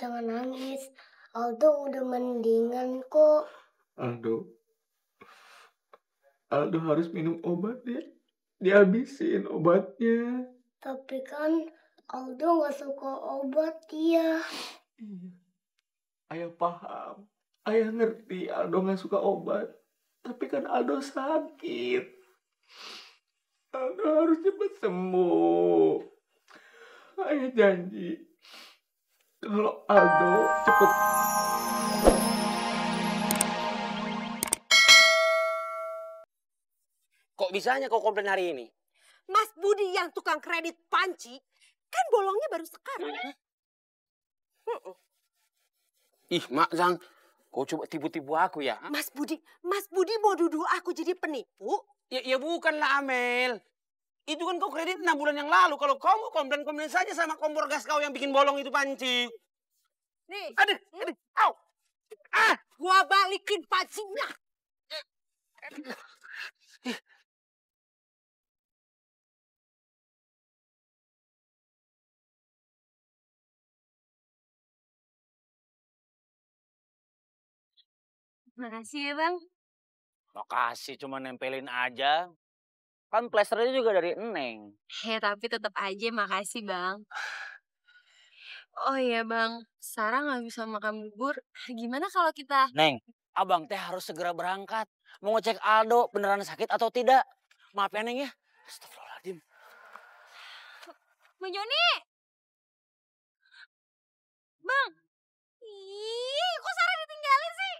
jangan nangis. Aldo udah mendingan kok. Aldo harus minum obat ya. Dihabisin obatnya. Tapi kan Aldo gak suka obat dia. Ayah paham. Ayah ngerti Aldo gak suka obat. Tapi kan Aldo sakit. Aldo harus cepat sembuh. Ayah janji. Kalau Aldo cepat. Kok bisanya kau komplain hari ini? Mas Budi yang tukang kredit panci, kan bolongnya baru sekarang. Ih, Mak Zang, kau coba tipu-tipu aku ya? Mas Budi mau duduk aku jadi penipu? Ya bukanlah, Amel. Itu kan kau kredit 6 bulan yang lalu. Kalau kau mau komplain saja sama kompor gas kau yang bikin bolong itu panci. Nih. Aduh, au. Gua balikin pancinya. Makasih ya, Bang. Makasih, cuma nempelin aja. Kan plasternya juga dari Eneng. Tapi tetap aja makasih, Bang. Oh iya, Bang. Sarah nggak bisa makan bubur. Gimana kalau kita... Neng, abang teh harus segera berangkat. Mau ngecek Aldo beneran sakit atau tidak. Maaf ya, Neng ya. Astagfirullahaladzim. Bang Joni! Bang! Ih, kok Sarah ditinggalin sih?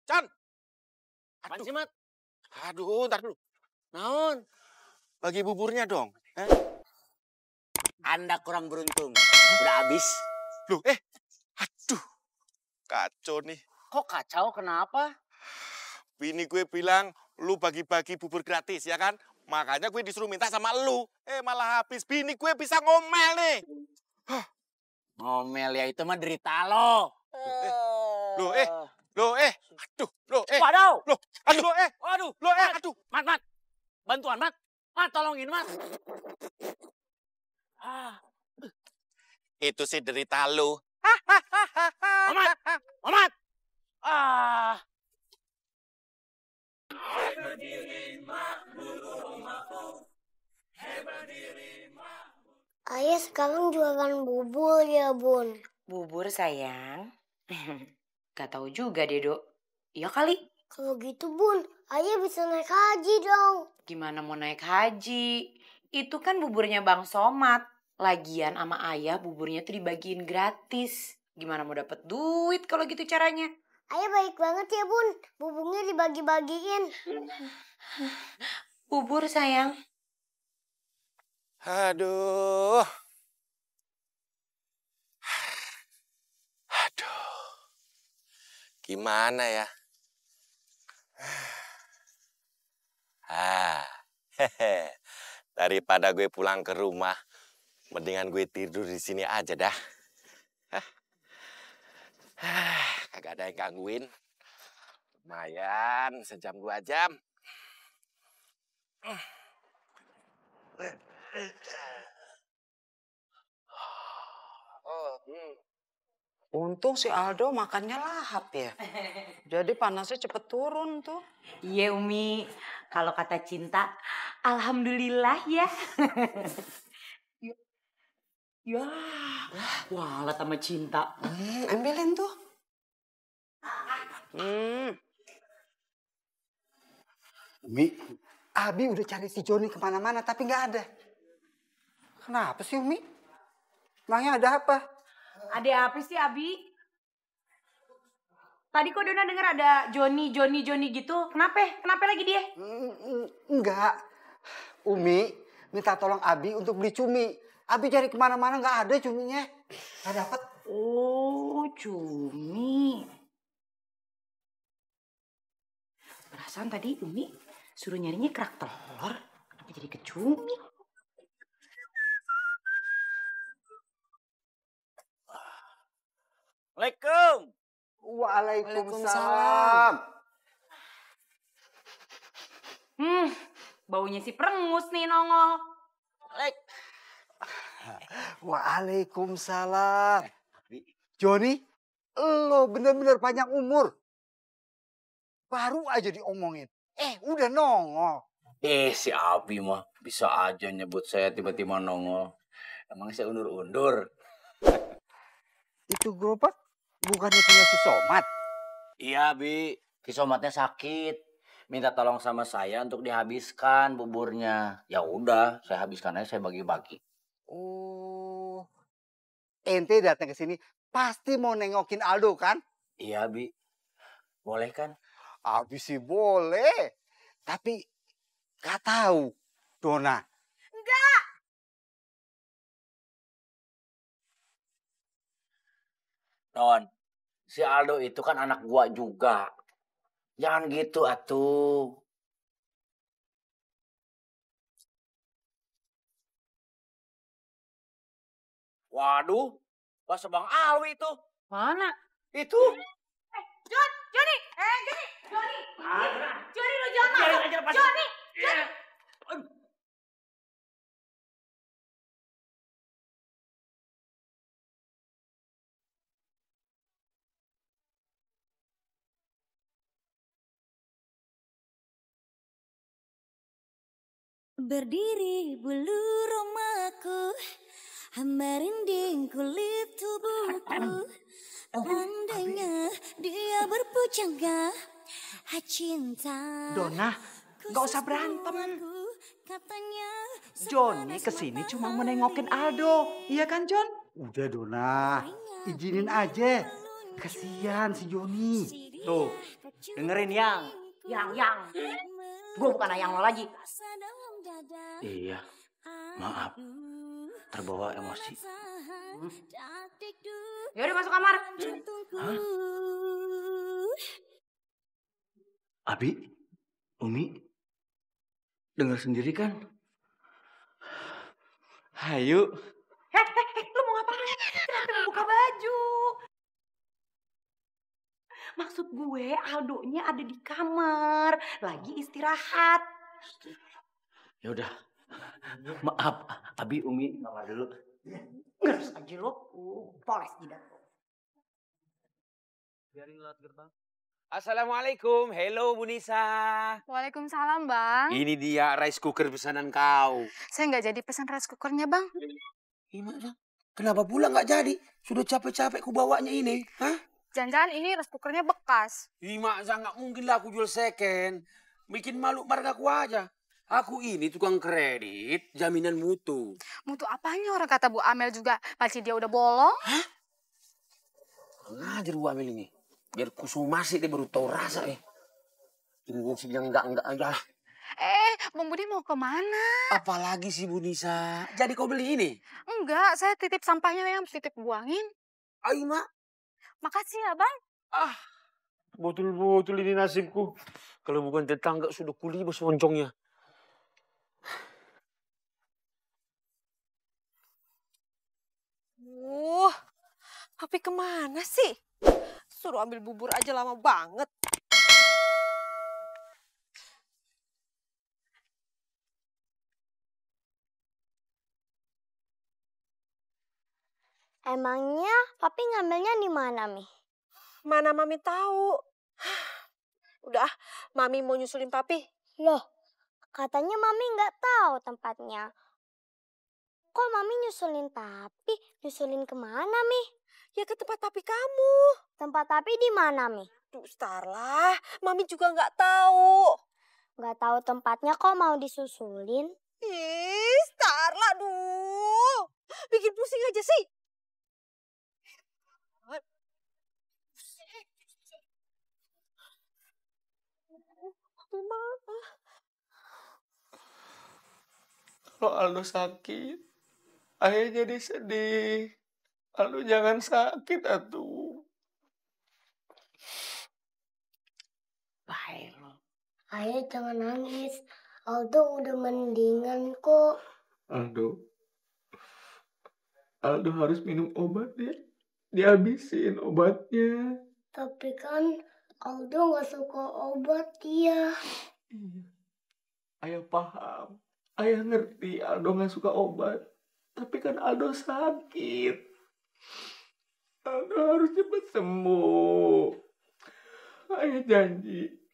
Chan. Apaan sih, Mat? Aduh, ntar dulu. Naon? Bagi buburnya dong. Anda kurang beruntung. Udah habis. Loh, aduh. Kacau nih. Kok kacau? Kenapa? Bini gue bilang, lu bagi-bagi bubur gratis, ya kan? Makanya gue disuruh minta sama lu. Malah habis. Bini gue bisa ngomel nih. Ngomel ya, itu mah derita lo. Aduh. Waduh. Aduh. Mat. Bantuan, Mat. Mat, tolongin, Mat. Itu sih derita lu. Mamat. Ayah sekarang jualan bubur ya, Bun. Bubur, sayang. Gak tahu juga deh, Dok. Iya kali. Kalau gitu, Bun, Ayah bisa naik haji dong. Gimana mau naik haji? Itu kan buburnya Bang Somad. Lagian sama Ayah buburnya tuh dibagiin gratis. Gimana mau dapet duit kalau gitu caranya? Ayah baik banget ya, Bun. Buburnya dibagi-bagiin. Bubur, sayang. Aduh. Gimana ya? Daripada gue pulang ke rumah, mendingan gue tidur di sini aja dah. Kagak ada yang gangguin. Lumayan, sejam 2 jam. Untung si Aldo makannya lahap ya. Jadi panasnya cepet turun tuh. Iya, Umi. Kalau kata cinta, alhamdulillah ya. Ya, walat sama cinta. Ambilin tuh. Umi, Abi udah cari si Joni kemana-mana tapi nggak ada. Kenapa sih Umi? Emangnya ada apa? Ada apa sih, Abi? Tadi kok Dona dengar ada Joni gitu. Kenapa? Kenapa lagi dia? Enggak. Umi minta tolong Abi untuk beli cumi. Abi cari kemana-mana nggak ada cuminya. Nggak dapet. Oh, cumi. Perasaan tadi Umi suruh nyarinya kerak telur. Kenapa jadi ke cumi? Assalamualaikum. Waalaikumsalam. Baunya si perengus nih nongol. Waalaikumsalam. Joni, lo bener-bener panjang umur. Baru aja diomongin. Udah nongol. Si Abi mah bisa aja nyebut saya tiba-tiba nongol. Emang saya undur-undur. Itu gerobak bukannya punya si Somat? Iya, Bi. Si Somatnya sakit. Minta tolong sama saya untuk dihabiskan buburnya. Ya udah, saya habiskan aja, saya bagi-bagi. Oh, ente datang ke sini pasti mau nengokin Aldo kan? Iya, Bi. Boleh kan? Abi sih boleh, tapi gak tahu, Dona. Enggak. Non, si Aldo itu kan anak gua juga. Jangan gitu atuh. Waduh, bahasa Bang Alwi itu. Mana? Itu. Joni, lo jangan masuk. Joni. Berdiri bulu romaku, merinding kulit tubuhku. Andainya dia berpujangga cinta. Dona, gak usah berantem. Johnny kesini cuma menengokin Aldo, iya kan John? Udah Dona, izinin aja. Kasihan si Joni. Tuh, dengerin Yang. Yang. Gue bukan ayang lo lagi. Iya, maaf. Terbawa emosi. Yaudah masuk kamar. Hah? Abi, Umi, dengar sendiri kan? Hayu. Lu mau ngapain? Kenapa lu buka baju? Maksud gue Aldonya ada di kamar, lagi istirahat. Ya udah. Maaf, Abi, Umi, kamar dulu. Ngeres aja lo, poles jidat lo. Biarin lewat gerbang. Assalamualaikum, hello Bu Nisa. Waalaikumsalam Bang. Ini dia rice cooker pesanan kau. Saya nggak jadi pesan rice cookernya Bang. Gimana? Kenapa pula nggak jadi? Sudah capek-capek ku bawanya ini, hah? Jangan-jangan ini rice cookernya bekas. Masa nggak mungkin lah aku jual second. Bikin malu marga ku aja. Aku ini tukang kredit, jaminan mutu. Mutu apanya orang kata Bu Amel juga, pasti dia udah bolong. Hah? Ngajar Bu Amel ini. Biar kusumasi dia baru tahu rasa Ini sih yang enggak aja. Bang Budi mau kemana? Apalagi sih Bu Nisa? Jadi kau beli ini? Enggak, saya titip sampahnya yang titip buangin. Ayo Mak. Makasih ya Bang. Betul-betul ini nasibku. Kalau bukan tetangga sudah kulibas moncongnya. Papi kemana sih? Suruh ambil bubur aja lama banget. Emangnya Papi ngambilnya di mana, Mi? Mana Mami tahu? Udah, Mami mau nyusulin Papi. Loh, katanya Mami nggak tahu tempatnya. Kok Mami nyusulin Papi? Nyusulin kemana, Mi? Ya ke tempat Papi kamu. Tempat Papi di mana, Mi? Duh, Starla, Mami juga nggak tahu. Nggak tahu tempatnya kok mau disusulin? Ih, Starla, duh. Bikin pusing aja sih. Kalau Aldo sakit, ayah jadi sedih. Aldo jangan sakit atuh. Baik. Ayah jangan nangis. Aldo udah mendingan kok. Aldo harus minum obat ya. Dihabisin obatnya. Tapi kan Aldo gak suka obat dia. Iya. Ayah paham. Ayah ngerti Aldo gak suka obat. Tapi kan Aldo sakit. Aldo harus cepat sembuh. Ayah janji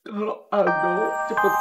kalau Aldo cepat